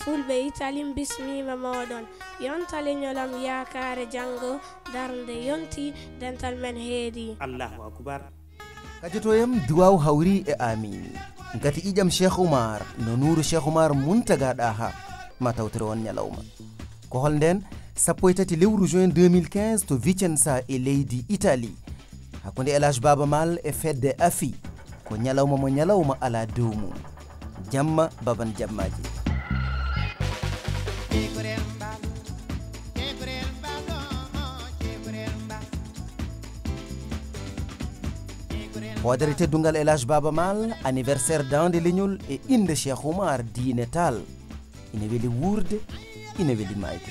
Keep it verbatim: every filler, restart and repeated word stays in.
Fulɓe Itali, mi bismiima mooɗon. Yonta leñol am yaakaare janngo, darnde yonti, dental men heedi. Allahu akubar. Kajatoyam duwaaw hawri e amin. Ngati ƴiƴam Cheikh Oumar no nuuru Cheikh Oumar Muntaga Ɗaha. Ma tawtiro on ñalawma. Ko hol nden? Sappo e tati lewru juin deux mille quinze to Vicenza e leydi Italie. Hakkunde El Hadj Baba Maal e fedde afi. Ko ñalawma mo ñalawma ala dow mum. Jamma baban jammaji. Hoodere teddungal El Hadj Baba Maal, anniversaire dande leñol e innde Cheikh Oumar Diine Tall. Ina weli wuurde, ina weli mayde.